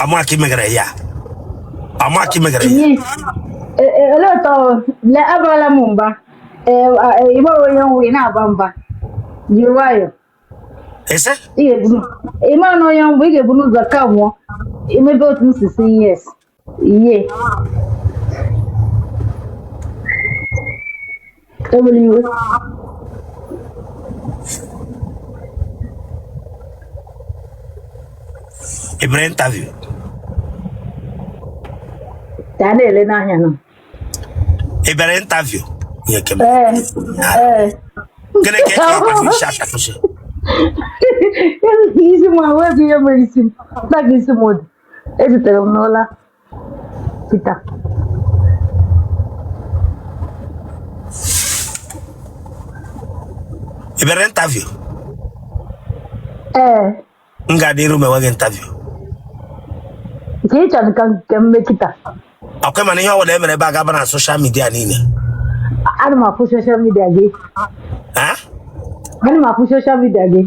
Ama ka imegara ya, ama ka imegara ya. Ihe olee otu le abala m mba. Ee, ị maghị onye m wụ, ị na-aba mba. Jiri nwayọọ. Ese Ị ga-ebu ị mara na onye m bụ, ị ga-ebu n'ụzọ ka mụọ imebe otu m si si yes iye ewela iwe. Ị mere interview? Ka a na-ele n'anya nọ. Ị bịara interview? Ihe kem. Ee, ee. Gịnị ka ị chọrọ isi achapụsị? Isi m ahụ ebe ihe mere isi m tak isi m dị ezutere m n'ụla Peter. Ị bịara interview? Ee. M ga-adị iru ma enweghị interview. Nke ị chọrọ ka nke m mee kịta? Ọkwa mana ihe ọbụla e mere ebe a ga-aba na social media niile. Ana m afụ social media gị. Ha? Ana m afụ social media gị.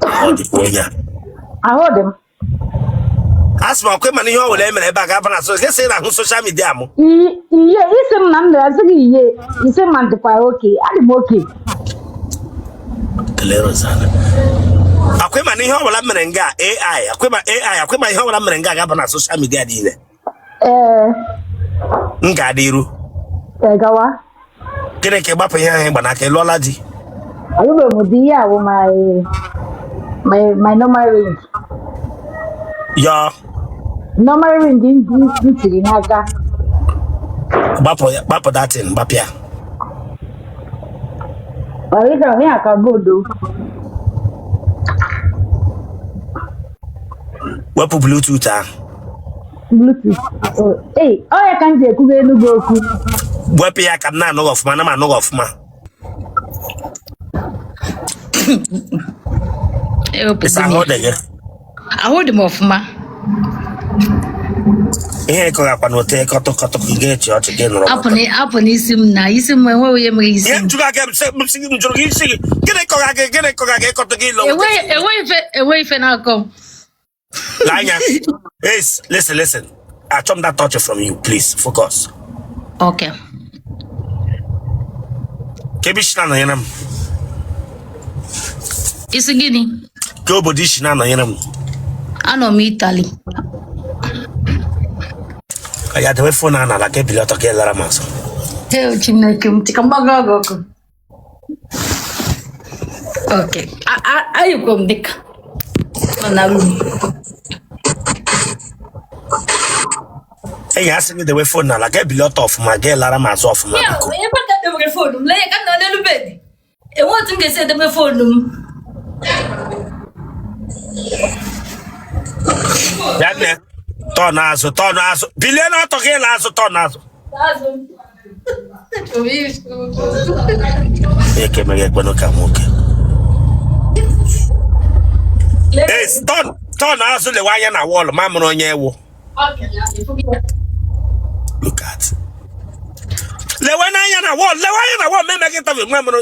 Ọ dịkwa onye a. Ahụ dị m. A sị m ọkwa mana ihe ọbụla e mere ebe a ga-aba na social, gị sị na ahụ social media m. Iye isi m na m na-asị gị iye isi m ma dịkwa okay, adị m okay. Kelee Rosanna. Akwa mana ihe ọbụla mere nga AI, akwa ma AI, akwa ma ihe ọbụla mere nga ga-aba na social media niile. Ee. M ga-adị iru. Ee, gawa. Gịnị ka ị gbapụ ihe ahụ ị gba n'aka? Ị lụọla di? Alụbeghị m di. Ihe a bụ my normal ring. Ya. Normal ring m tiri n'aka. Gbapụ ya, gbapụ that thing, gbapụ ya. Ọ ịga ihe a ka gold o. Wepụ Bluetooth ahụ. Bluetooth. Oh, ee, ọ ya ka m ji ekwuga Enugu okwu. Wepụ ya ka m na-anụ gị ọfụma, na m anụ gị ọfụma. Ewepụgo Ịsa m ahụ ya. dị gị? Ahụ dị m ọfụma. Ihe ịkọghakwa na ote kọtụ kọtụ ka ị ga-echi ọchị gị nụrụ. Apụ n'isi m na isi m enweghị onye mere isi Ihe m. m jụrụ gị, m sị gị, m jụrụ gị isi gị, gịnị kọgha gị, gịnị kọgha gị, ịkọtụ gị ilo? Enweghị ife na-akọ m. Lee anya. Ace, listen, listen. Achọ m that touch from you, please. Focus. Okay. Ka ebe isi na-anọnyere m. Isi gịnị? Ka obodo isi na-anọnyere m. Anọ m Italy. Ka ya dewe phone a n'ala ka ebili ọtọ ka ị lara m azụ. Heo Chineke m, chika mgbago ọgụ ọkụ. Okay. Ayịkwa m dịka nọ na room. Enyi, asị gị dewe phone n'ala ka ebili ọtọ ọfụma ga lara m azụ ọfụma, biko. Ebe ka debere phone m, lee ya ka m nọ n'elu bed. Enwe otu m ga-esi edebe phone m. Bịa nne, turn azụ, turn azụ, bilie n'ọtọ gị la azụ, turn azụ. Eke mere ekwenụ ka nwoke. Ee, turn azụ, lewe anya na wall ma mụrụ onye ewu. Look at. Lewe n'anya na wall, lewe anya na wall, ma emeghị interview nwa mụrụ.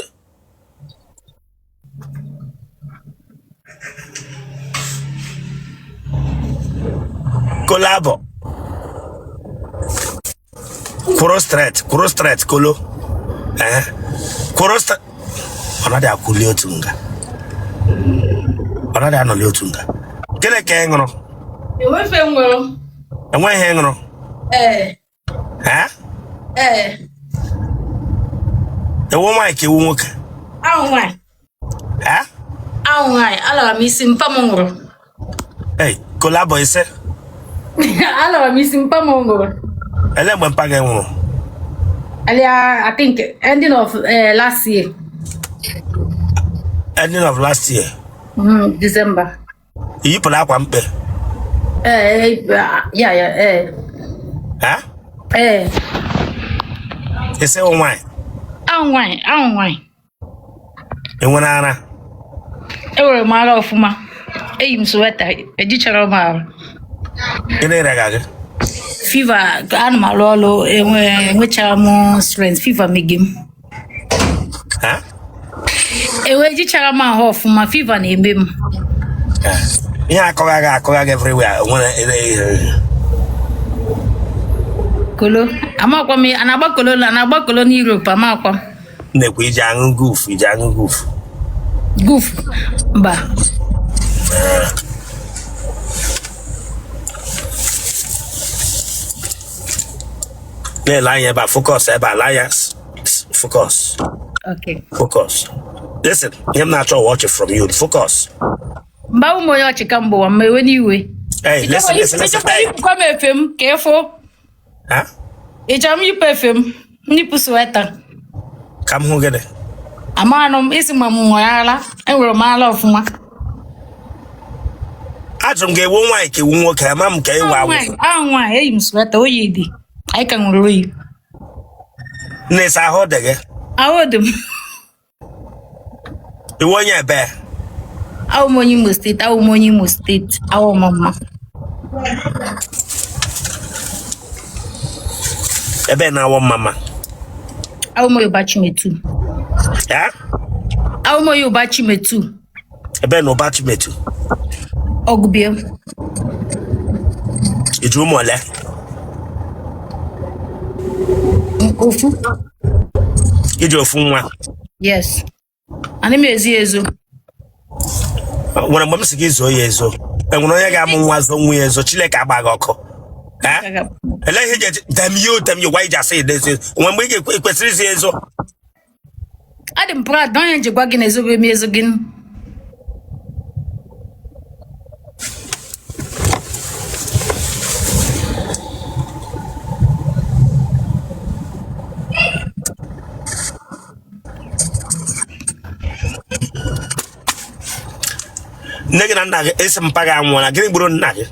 Kolabo. Kwụrụ straight, kwụrụ straight, kolo. Ee, kwụrụ straight. Ọ naghị akwụli otu nga. Ọ naghị anọli otu nga. Gịnị ka ị ṅụrụ? Enweghị ife m ṅụrụ. Enweghị ihe ị ṅụrụ? Ee. Ee? Ee. Ị wụ nwaanyị ka ị wụ nwoke? Awụ nwaanyị. Ee? Awụ nwaanyị, alara m isi mpa m nwụrụ. Ei, kolabo ise. Alara m isi mpa m nwụrụ. Ele mgbe mpa gị nwụrụ? Earlier, I think ending of last year. Ending of last year. December. I yipụrụ akwa mkpe? Ee, ya ya ee. Ha? Ee. Ị sị ị wụ nwaanyị? Awụ nwaanyị, awụ nwaanyị. Ị nwere ara? Enwere m ara ọfụma. Eyi m sweater, ejichara m arụ. Gịnị rịaga gị? Fever, ana m arụ ọrụ, enwechara m strength, fever mege m. Ha? Enwe ejichara m ahụ ọfụma, fever na-eme m. Ihe akọgha gị akọgha gị everywhere nwere. Kolo amakwa m, a na-agba kolo, a na-agba kolo n'Europe, amakwa m. Na-ekwe iji aṅụ guf, iji aṅụ guf. Guf, mba. Na-ele anya ebe a, focus ebe a, lee anya, focus. Okay. Focus, listen, ihe m na-achọ watch from you, focus. Mba, ụmụ onye ọchị ka mbụ ụwa ma ewe n'iwe. Hey, listen, listen, listen. Ịchọkwa Hey. yipụkwa m efe m ka ịfụ. Ha? Ị chọrọ m yipụ efe m, m yipụ sweater? Ka m hụ gịnị? Amanụ m isi ma m nwere ala, enwere m ala ọfụma. Ajụrụ m gị, ewu nwaanyị ka ewu nwoke? Ama m ka ewu awụ. Ahụ nwaanyị, eyi m sweater, oyi dị, anyị ka nwere oyi. Na-esa ahụ dị gị? Ahụ dị m. Iwu onye ebe? Awụ m onye Imo Steeti, awụ m onye Imo Steeti, awụ m mma. Ebe na-awọ mama? Awụ m onye Ụbachimetu. Ya? Awụ m onye Ụbachimetu. Ebe na Ụbachimetu? Ọgụbie. Iji ụmụ ole? Ofu. Iji ofu nwa? Yes. Ana m ezo ezo. Nwere mgbe m si gị zoo ya ezo? Enwere onye ga-amụ nwa zoo nwa ya ezo? Chineke agba gị ọkụ. Elee ihe iji damn you, damn you, why iji asị ya ezo? Nwere mgbe ị ga-ekwesịrị izo ezo? Adị m proud na onye njikwa gị na-ezobe m ezo gị. Nne gị na nna gị, esi mpa gị anwụọla, gịnị gburu nna gị?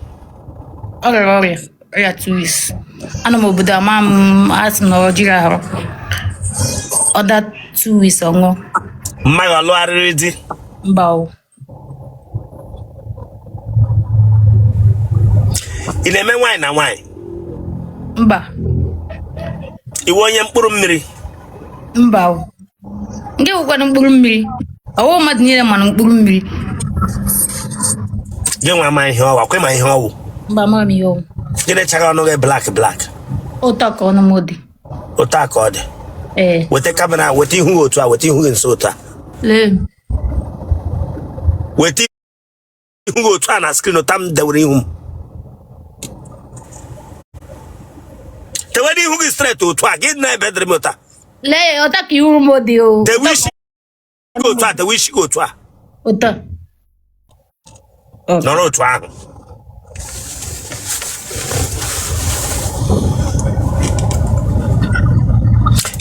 Ọ rịara ọrịa, ọrịa 2 weeks. Anọ m obodo, ama m asị m na ọ jiri ahụ. Ọda 2 weeks ọ nwụọ. Mma gị ọ lụgharịrị di? Mba o. Ị na-eme nwaanyị na nwaanyị? Mba. Iwe onye mkpụrụ mmiri? Mba o. Nke nwekwana mkpụrụ mmiri. Ọwụ mmadụ niile mana mkpụrụ mmiri. Gị nwa ama ihe ọwụ, akwa ma ihe ọwụ? Mba, ama m ihe ọwụ. Gịnị chara ọnụ gị black black? Ụtọ ka ọnụ m dị. Otu a ka ọ dị? Ee. Weta camera, weta ihu gị otu a, weta ihu gị nso otu a. Lee. Weta ihu gị otu a na screen, ụta m dewere ihu m. Tewere ihu gị straight otu a, gị na ebe dịrị m otu a. Lee, ụtọ ka ihu m dị o. Dewe isi gị otu a, dewe isi gị otu a. Ụtọ. Nọrọ otu ahụ.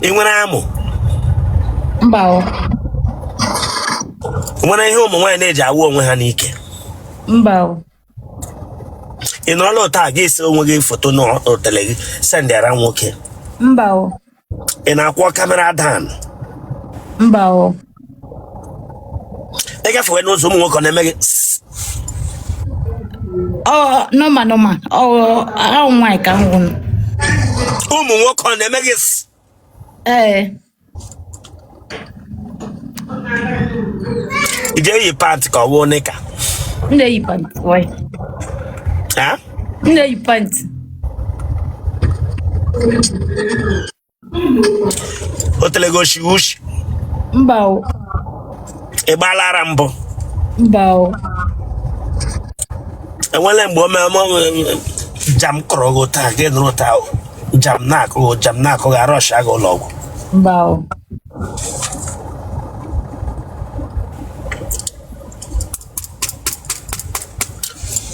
Ị nwere amụ? Mba o. Nwere ihe ụmụ nwaanyị na-eji awụ onwe ha n'ike? Mba o. Ị nọrọla otu a ga-ese onwe gị foto n'otele gị sendịara nwoke? Mba o. Ị na-akwọ camera down? Mba o. Ị gafewe n'ụzọ, ụmụ nwoke ọ na-eme gị sss? Ọ normal, normal. Ọ ahụ nwaanyị ka m hụrụ. Ụmụ nwoke ọ na-eme gị sss? Ee. Ị ji eyi pant ka ọ wụ knicker? M na-eyi pant. Why? Ha? M na-eyi pant. O tere gị oshi ushi? Mba o. Ị gbaala ara mbụ? Mba o. Enwele mgbe o mere jam kọrọ gị taa, gị nụrụ taa jam na-akụ gị, jam na-akụ gị, arọsha gị ụlọ ọgwụ? Mba o.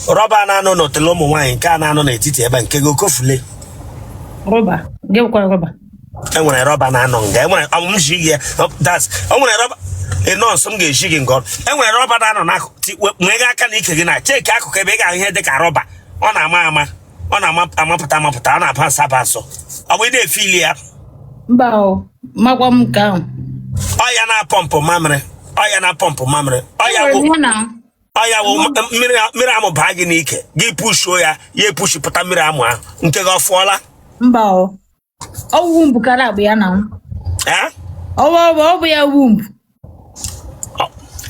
Rọba na-anọ n'otele ụmụ nwaanyị nke a na-anọ n'etiti ebe nke gị okofule? Rọba? Gị bụkwa rọba? Enwere rọba na-anọ nga, enwere ọmụm ji gị ya, that's o nwere rọba ị nọọsụ m ga-eji gị nke ọrụ. Enwere rọba na-anọ n'akụkụ, nwee gị aka na ike gị na cheki akụkụ ebe ị ga-ahụ ihe dị ka rọba. Ọ na-ama ama, ọ na-amapụta amapụta, ọ na-aba nsọ aba nsọ, ọ bụ ị na-efili ya? Mba o, makwa m nke ahụ. Ọ ya na-apọmpụ mamịrị, ọ ya na-apọmpụ mamịrị, ọ ya Enwere wụ m ya na ọ ya wụ mmiri, mmiri amụ baa gị n'ike, gị pushuo ya, ya epushipụta mmiri amụ ahụ. Nke gị ọ fụọla? Mba o, ọ wụ womb kara akpụ ya na m. Eh? Ọ bụ ya womb.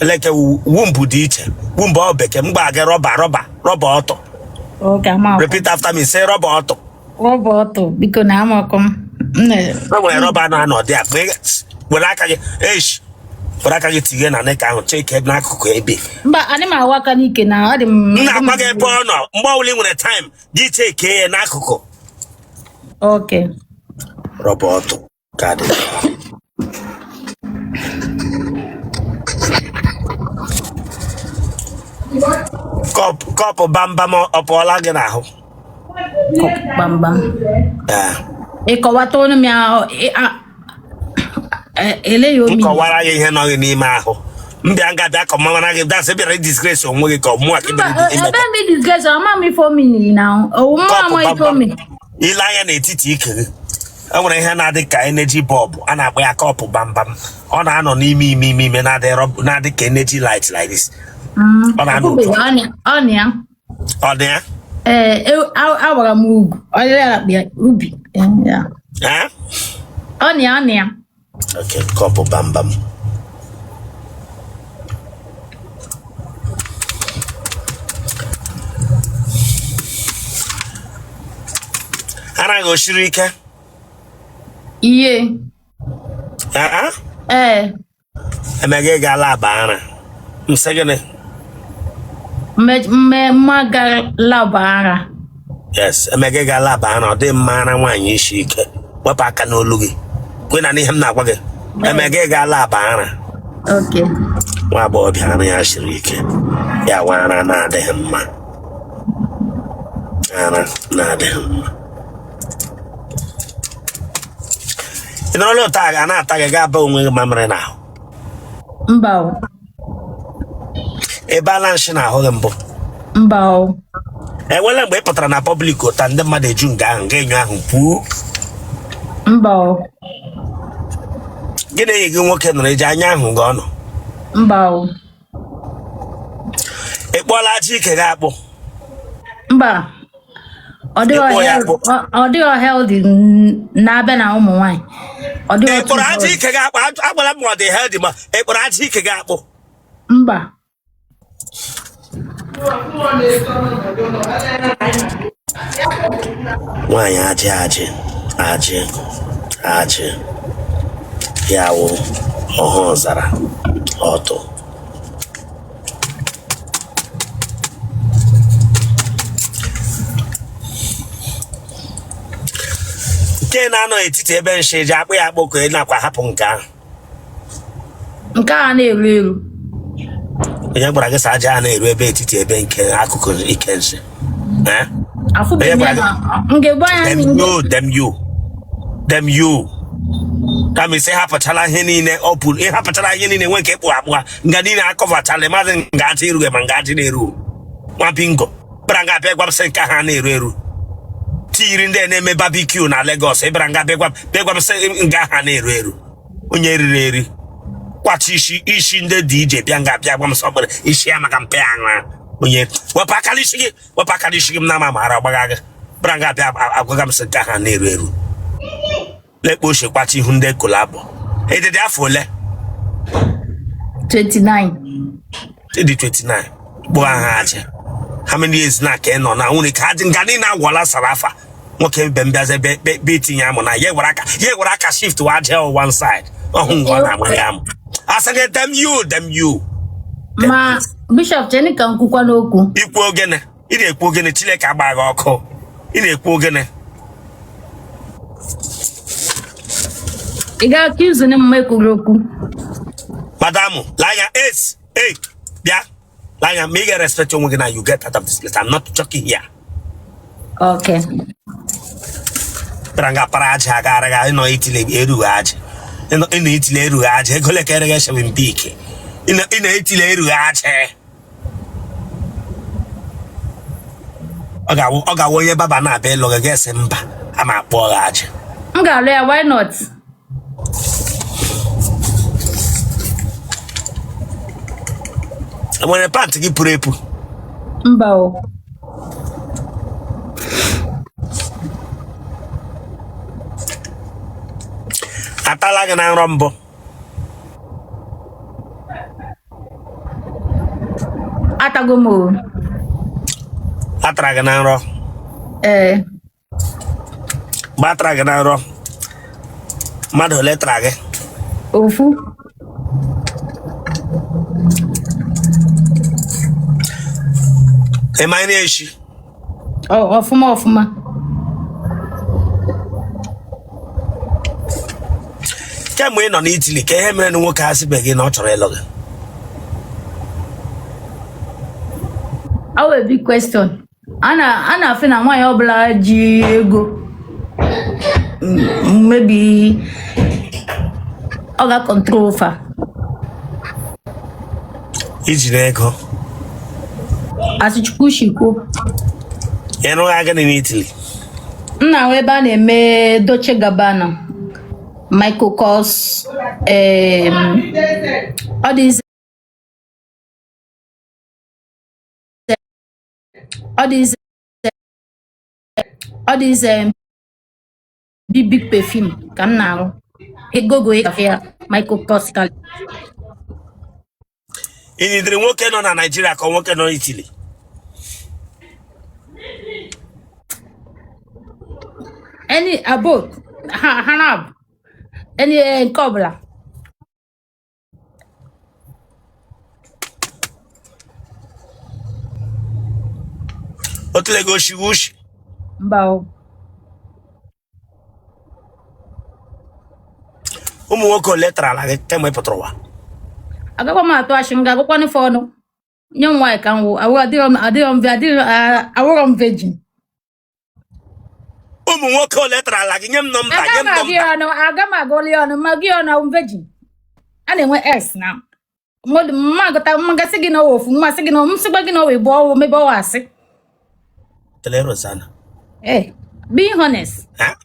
Eleke womb dị iche. Womb ọ bekee m gba gị rọba rọba rọba ọtụ. Okay, ama. Repeat after me, say rọba ọtụ. Rọba ọtụ, biko na amakọ m. E nwere rọba na-anọ dị a were aka gị esh were aka gị tinye na n'ike ahụ cheke n'akụkụ ebe. Mba, adị m awa aka n'ike na ọ dị m. M na-agwa gị ebe ọ nọ mgbe ọbụla ị nwere time gị cheke ya n'akụkụ. Okay. Rọba ọtụ ka dị. Kọpụ bambam ọ pụọla gị n'ahụ? Bambam. Ị kọwata ọnụ m ya ele ya omi. M kọwara gị ihe nọ gị n'ime ahụ. M bịa nga bịa kọmara gị dasị bịara disgrace onwe gị ka ọ mụa ka bịara ebe m disgrace ama m ife omini na owu mụ ama ife omini. I lee anya n'etiti ike gị e nwere ihe na-adị ka energy bulb a na-akpọ ya kọpụ bambam ọ na-anọ n'ime ime ime ime na-adị ka energy light like this. Ọ na-anọ otu ọ dị ya. Ee, awara m ugwu ọlịa ubi ya. Ọ na ya, ọ na ya. Okay, kọpụ bambam. Ara gị o siri ike? Iye. Ee. Emega ị ga lab ara. M sị gịnị? Mma gara lab ara. Yes, emega ị ga lab ara ọ dị mma ara nwaanyị isi ike. Wepụ aka n'olu gị. Kwe na n'ihe m na-agwa gị. Emega ị ga lab ara. Okay. Nwa agbọghọbịa ara ya siri ike. Ya wa ara na-adịghị mma. Ara na-adịghị mma. Ị nọrọla ụta a na-ata gị ga-aba onwe gị mamịrị n'ahụ? Mba o. Ị baala nshị n'ahụ gị mbụ? Mba o. Enwela mgbe ị pụtara na public ụta ndị mmadụ eju nga ahụ nga enyo ahụ pụọ? Mba o. Gị na enyi gị nwoke nọrọ eji anya ahụ gị ọnụ? Mba o. Ị kpụọla ajị ike gị akpụ? Mba. Ọ dịghị healthy na-abịa na ụmụ nwaanyị. Ị kpụrụ ajị ike gị akpụ? Agwala m ma ọ dị healthy ma ị kpụrụ ajị ike gị akpụ? Mba. Nwaanyị ajị ajị ajị ajị ya wụ ọha ọzara ọtụ. Nke na-anọ n'etiti ebe nshi ji akpụ ya akpụ ka ị nakwa hapụ nke ahụ. Nke a na-eru eru. Onye gwara gị sị aja a na-eru ebe etiti ebe nke akụkụ ike nshi? Afụbeghị m ya na m ga-ebu anya Damn you, damn you, damn you. Kama isi hapụchala ihe niile ọ pụrụ ịhapụchala ihe niile nwe nke kpụ akpụ nga niile akọvachala maazị nga aja erughị ma nga aja na-eru nwa bingo bịara nga bịa gwa m sị nke ha na-eru eru tiyiri ndị na-eme barbecue na Lagos ị bịara nga bịa gwa m sị nga ha na-eru eru onye riri eri kwachi isi isi ndị dị ije bịa nga bịa gwa m sọ kpere isi ya maka mpe aṅa onye wepụ aka n'isi gị wepụ aka n'isi gị m na ama mara ọgbagha gị bịara nga bịa agwaga m sị nke ha na-eru eru lekpa ochie kwachi ihu ndị collabo ị dị afọ ole? 29. Ị dị 29 kpụọ aha ajị how many years na ka ị nọ na nwere ka ajị nga niile agwọla sara afa nwoke be mbịazi be itinye amụ na ya were aka ya were aka shift wa aja one side ọhụ ngwa na amaghị amụ asị gị damn you damn you. Ma bishọp cheni ka m kwukwa n'okwu. Ikwu ogene ị na-ekwu ogene Chineke agba gị ọkụ ị na-ekwu ogene. Ị ga-aka izu na mma ekwuru okwu. Madam, lee anya es ei bịa lee anya ma ị ga-respect onwe gị na you get out of this place. I'm not joking here. Okay. Bịara nga para aja aga araga ịnọ itile erughị aja ịnọ itile erughị aja ego ole ka ereghị shaving pick ịnọ itile erughị aja ọ ga-awụ onye barber na-abịa ịlụ gị ga-esi mba ama akpọ gị ajị. M ga-alụ ya, why not? Enwere pant gị pụrụ epu? Mba o. Atala gị na nrọ mbụ? Alọtago m o. Atara gị na nrọ? Ee. Mgbe atara gị na nrọ, mmadụ ole tara gị? Ofu. Ị ma nri eshi? Ọfụma ọfụma. Kemgbe ị nọ n'Italy, kee ihe mere na nwoke asịbeghị gị na ọ chọrọ ịlụ gị? Ọ wụ big question. A na-afụ na nwaanyị ọbụla ji ego maybe ọ ga-control fa. I jiri ego? Asị Chukwu shikwo. Ị rụgha gịnị n'Italy? M na-arụ ebe a na-eme Dolce Gabbana, Michael Kors, all these all these all these big big perfume ka m na-arụ. Egogo ya Michael Kors Italy. Ị nidiri nwoke nọ na Naịjirịa ka nwoke nọ n'Italy? Any above ha ha na any nke ọbụla. Otele gị oshighị ushi? Mba o. Ụmụ nwoke ole tarala gị kemgbe ị pụtara ụwa? Agakwa m atụ ashị, m ga-agụkwanụ ife ọnụ nye m nwaanyị ka m wụ awụ adịrọ m adịrọ m adịrọ awụrọ m virgin. Ụmụ nwoke ole tarala gị? Nye m nọmba, nye Aga m m agụ ya nọmba. ọnụ, aga m agụli ya ọnụ ma gị ọnụ awụ m virgin. A na-enwe s na mmadụ mma agụta mmagasị gị na ọwụ ofu mmasị gị na m sịgwa gị na ọwụ ịbụ ọwụ mebe ọwụ asị. Tele Rosanna. Ee, being honest. Ha?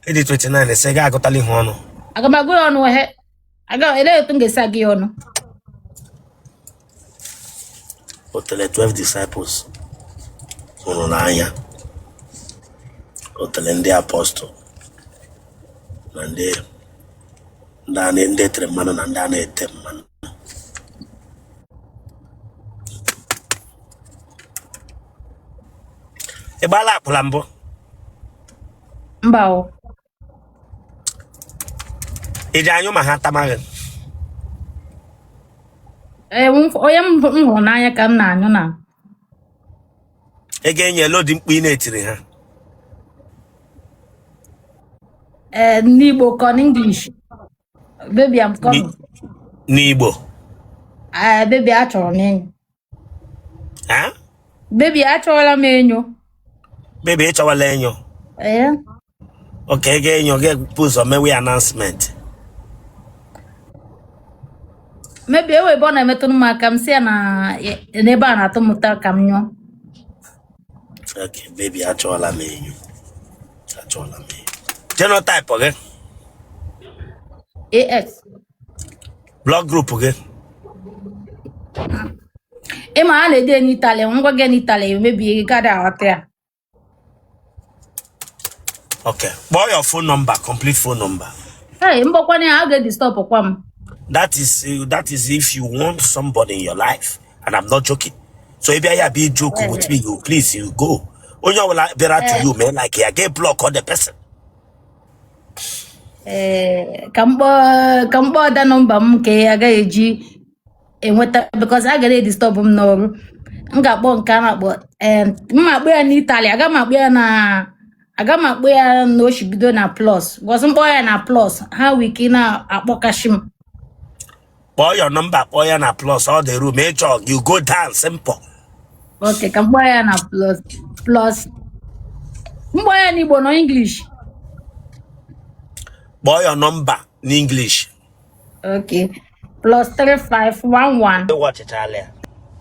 Ịdị 29 sị gị agụtala ihe ọnụ. Aga m agụ ya ọnụ ehe aga elee otu m ga-esi agụ ya ọnụ? Otele 12 disciples hụrụ n'anya, otele ndị apọstụl na ndị ndị etere mmanụ na ndị a na-ete mmanụ. Ị gbaala akwụla mbụ? Mba o. Ị ji anyụ ma ha tama gị? Ee, onye m hụrụ n'anya ka m na-anyụ na. Ị ga-enye lodi mkpu ị na-etiri ha? Ee, n'Igbo ka n'English? Baby, I'm coming. N'Igbo. Ee, baby, achọrọ m enyo. Ha? Baby, achọrọla m enyo. Baby, ị chọwala enyo? Ee. Okay, ị ga-enyo gị bu ụzọ mewe announcement. Maybe ewe ebe ọ na-emetụ m aka m sị ya na n'ebe a na-atụ m ụta ka m nyụọ. Okay, baby, achọọla m enyo. Achọọla m enyo. Genotype gị? AS. Blood group gị? Ị ma a na-ede n'Itali, ngwa gị n'Itali mebie gị gadị aghọta ya. Okay, kpọọ your phone number, complete phone number. Hey, m kpọkwana ya, a ga-edistọpụ kwa m. That is if you want somebody in your life, and I'm not joking. So ị bịa ya be joke with me, you please you go. Onye ọbụla bịara to you mee like ya get block on the person. Ee, ka m kpọọ other nọmba m ka ya agaghị eji enweta because a ga na-edistọbụ m n'ọrụ. M ga-akpọ nke a na-akpọ m akpọ ya n'Itali, aga m akpọ ya na aga m akpọ ya na o bido na plus because m kpọọ ya na plus ha nwee ike na-akpọkashi m. Kpọọ your number, kpọọ ya na plus all the room ị chọọ, you go down simple. Okay, ka m kpọọ ya na plus plus m kpọọ ya n'Igbo na English. Kpọọ your number n'English. Okay, plus 3511. Ịwọchichala ya,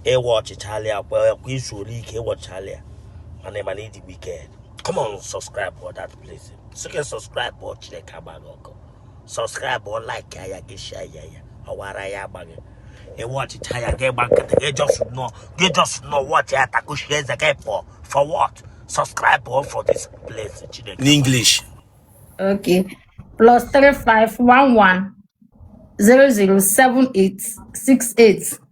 ịwọchichala ya kwa kwa izuola ike, ịwọchichala ya mana ịma na ịdị wicked. Come on, subscribe for that place. Sị subscribe ọ Chineke agba gị ọkụ. Subscribe ọ, like ya, gị share ya, ya ọwara ya agba gị. Ịwọchicha ya gị gba nkịtị gị just nọ gị just nọ watch ya takushi eze gị pụọ for what? Subscribe ọ for this place Chineke. N'English. Okay, plus 3511. 007868.